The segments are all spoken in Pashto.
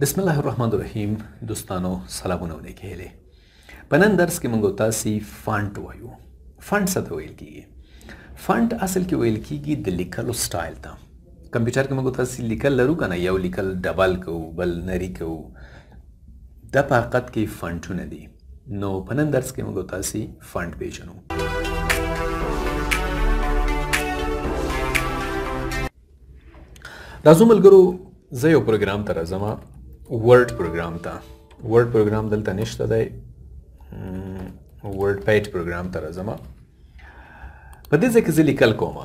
بسم الله الرحمن الرحیم. دوستانو سلامونه و نیکې هیلې. په نن درس کې موږ تاسې font وایو. font څه ته ویل کیږي؟ font اصل کې ویل کیږي د لیکلو سټایل ته. کمپیوټر کې موږ تاسې لیکل لرو که نه، یو لیکل double کوو، بل نری کوو، دا په حقیقت کې فانټونه دي. نو په نن درس کې موږ تاسې font پیژنو. راځو ملګرو، زه یو پروګرام ته راځم، Word پروګرام ته. Word پروګرام دلته نشته دی، WordPad پروګرام ته راځم. په دې ځای کې زه لیکل کوم،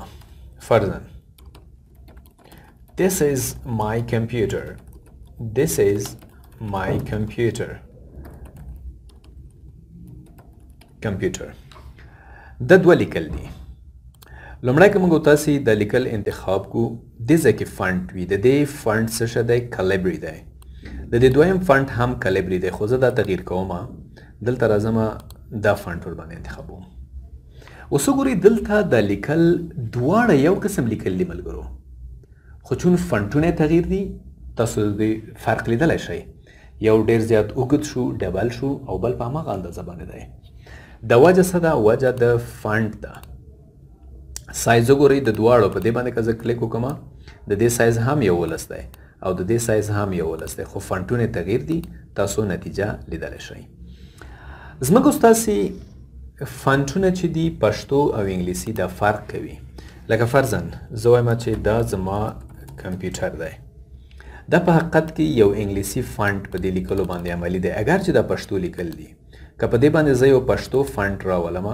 فرضاً This is my computer. This is my computer. Computer. دا دوه لیکل دي. لومړی که موږ تاسې د لیکل انتخاب کو، دې ځای کې font وي. د دې font څه شی دی؟ Calibri دی. د دې دویم font هم Calibri دی، خو زه دا تغییر کوم. دلته راځم، دا font ورباندې انتخابوم. اوس وګورئ، دلته د لیکل دواړه یو قسم لیکل دي ملګرو، خو چون فانټونه تغییر دي، تاسو د دې فرق لیدلی شئ. یو ډېر زیات اوږد شو، double شو، او بل په هماغه اندازه باندې دی. د وجه څه ده؟ وجه د font ده. سایز وګورئ د دواړو، په دې باندې که زه کلیک وکړم، د دې سایز هم 11 دی او د دې سایز هم 11 دی، خو فانټونه تغییر دي، تاسو نتیجه لیدلی شئ. زموږ ستاسې فانټونه چې دي، پښتو او انګلیسي دا فرق کوي. لکه فرضاً زه وایم چې دا زما کمپیوټر دی. دا په حقیقت کې یو انګلیسي font په دې لیکلو باندې عملي دی، اګر چې دا پښتو لیکل دي. که په دې باندې زه یو پښتو font راولم،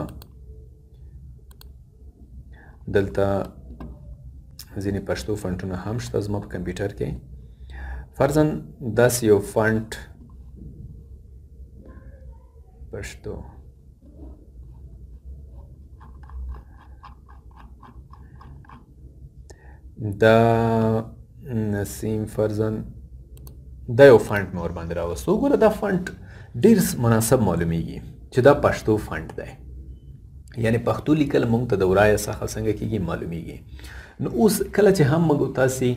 دلته ځینې پښتو فانټونه هم شته زما په کمپیوټر کې. فرضاً داسې یو font پښتو، دا نسیم فرضاً دا یو font مې ورباندې راوستو. وګوره، دا font ډېر مناسب معلومیږي چې دا پښتو font دی، یعنی پښتو لیکل موږ ته د ورایه څخه څنګه کیږي معلومیږي. نو اوس کله چې هم موږ تاسې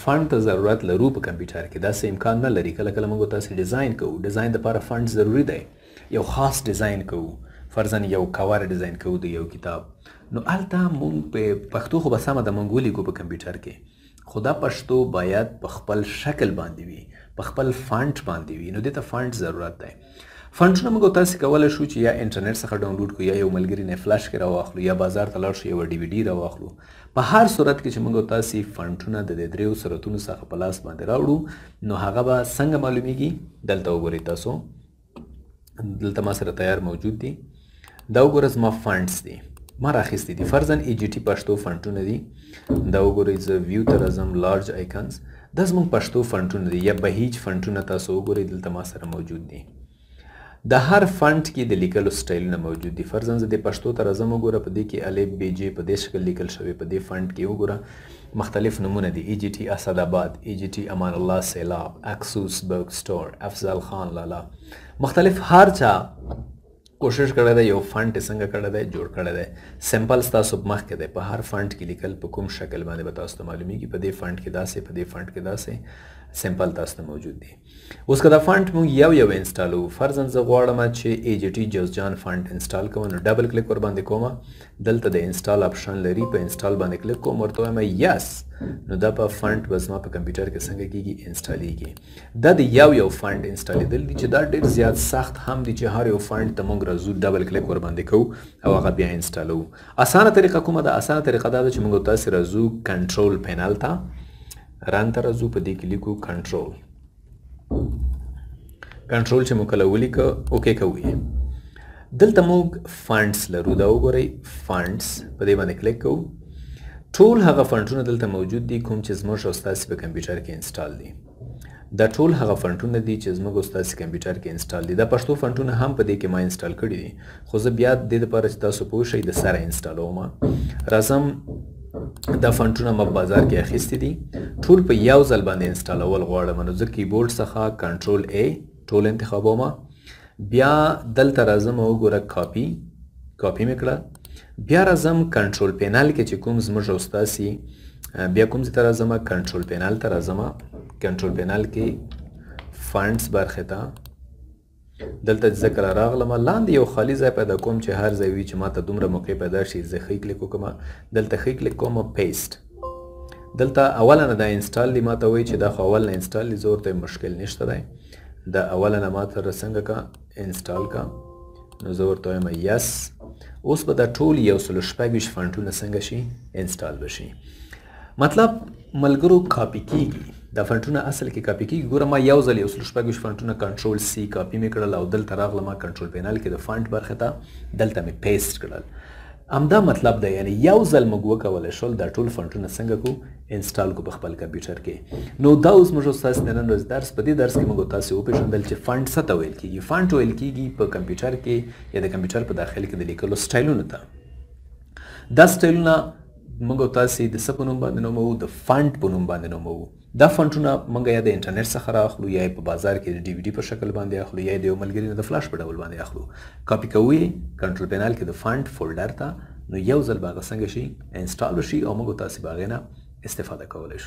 font ته ضرورت لرو په کمپیوټر کې، داسې امکان نه لري. کله کله موږ تاسې design کوو، design دپاره font ضروري دی. یو خاص design کوو، فرضاً یو cover design کوو د یو کتاب، نو هلته موږ په پښتو خو به سمه ده موږ ولیکو په کمپیوټر کې، خو دا پښتو باید په خپل شکل باندې وي، په خپل font باندې وي. نو دې ته font ضرورت دی. فانټونه موږ تاسې کولی شو چې یا انټرنیټ څخه download کړو، یا یو ملګري نه فلش کې راواخلو، یا بازار ته لاړ شو یوه DVD راواخلو. په هر صورت کې چې موږ تاسې فانټونه د دې دریو صورتونو څخه په لاس باندې راوړو، نو هغه به څنګه معلومیږي؟ دلته وګورئ تاسو، دلته ما سره تیار موجود دي. دا وګوره، زما fonts دي، ما راخیستي دي. فرضاً EGT پښتو فانټونه دي. دا وګورئ، زه view ته راځم، large icons، دا زموږ پښتو فانټونه دي، یا بهیج فانټونه تاسو وګورئ، دلته ما سره موجود دي. د هر font کې د لیکلو سټایلونه موجود دي. فرضاً زه د پښتو ته راځم، وګوره په دې کې الف ب ج په دې شکل لیکل شوی. په دې font کې وګوره مختلف نمونه دي: EGT اسد آباد، EGT امان الله سیلاب، اکسوس book store، افضل خان لالا، مختلف. هر چا کوشش کړی دی یو font یې څنګه کړی دی، جوړ کړی دی. sample ستاسو په مخ کې دی. په هر font کې لیکل په کوم شکل باندې به تاسو ته معلومیږي. په دې font کې داسې، په دې font کې داسې sample تاسو ته موجود دي. اوس که دا font موږ یو یو انسټالوو، فرضاً زه غواړم چې EGT جوزجان font install کوم، نو double click ورباندې کوم، دلته د install option لري، په install باندې کلیک کوم، ورته وایم yes. نو دا په font به زما په کمپیوټر کې څنګه کیږي؟ انسټالیږي. دا د یو یو font انسټالیدل دي چې دا ډېر زیات سخت هم دي چې هر یو font ته موږ راځو، double click ورباندې کوو او هغه بیا انسټالوو. اسانه طریقه کومه ده؟ اسانه طریقه دا ده چې موږ تاسې راځو control panel ته، run ته راځو، په دې کې لیکو control. control چې مو کله ولیکه، okay کوو یې. دلته موږ fonts لرو، دا وګورئ fonts، په دې باندې کلیک کوو. ټول هغه فانټونه دلته موجود دي کوم چې زموږ او ستاسې په کمپیوټر کې install دي. دا ټول هغه فانټونه دي چې زموږ او ستاسې کمپیوټر کې install دي. دا پښتو فانټونه هم په دې کې ما install کړي دي، خو زه بیا د دې لپاره چې تاسو پوه شئ د سره انسټالوم. راځم، دا فانټونه ما په بازار کې اخیستي دي، ټول په یو ځل باندې انسټالول غواړم. نو زه کیبورډ څخه control A ټول انتخابوم، بیا دلته راځم او وګوره copy، copy مې کړه. بیا راځم control panel کې چې کوم زموږ او ستاسې بیا کوم ځای ته راځم؟ control panel ته راځم. control panel کې fonts برخې ته دلته چې زه کله راغلم، لاندې یو خالي ځای پیدا کوم چې هر ځای وي چې ما ته دومره موقع پیدا شي، زه ښی کلیک وکړم. دلته ښی کلیک کوم، paste. دلته اوله نه دا install دی، ما ته وایي چې دا خو اول نه install دی، زه ورته مشکل نشته دی. دا اوله نه ما ته څنګه کا install کا، نو زه ورته وایم yes. اوس به دا ټول 126 فانټونه څنګه شي؟ install به شي. مطلب ملګرو کاپي کیږي دا فانټونه، اصل کې کاپي کیږي. ګوره ما یو ځل 126 فانټونه control C کاپي مې کړل او دلته راغلم control panel کې د font برخې ته، دلته مې paste کړل. همدا مطلب دی، یعنی یو ځل موږ وکولی شول دا ټول فانټونه څنګه کو install کو په خپل کمپیوټر کې. نو دا اوس موږ ستاسو د نن ورځې درس. په دې درس کې موږ تاسو وپېژندل چې font څه ته ویل کیږي. font ویل کیږي په کمپیوټر کې یا د کمپیوټر په داخل کې د لیکلو سټایلونو ته. دا سټایلونه موږ تاسو د څه په نوم باندې نوموو؟ د font په نوم باندې نوموو. دا فانټونه موږ یا د انټرنیټ څخه رااخلو، یا په بازار کې د DVD په شکل باندې اخلو، یا د یو ملګري نه د فلاش په ډول باندې اخلو. کاپي کوو یې control panel کې د font folder ته، نو یو ځل به هغه څنګه شي؟ install شي او موږ تاسو به هغې نه استفاده کولی شو.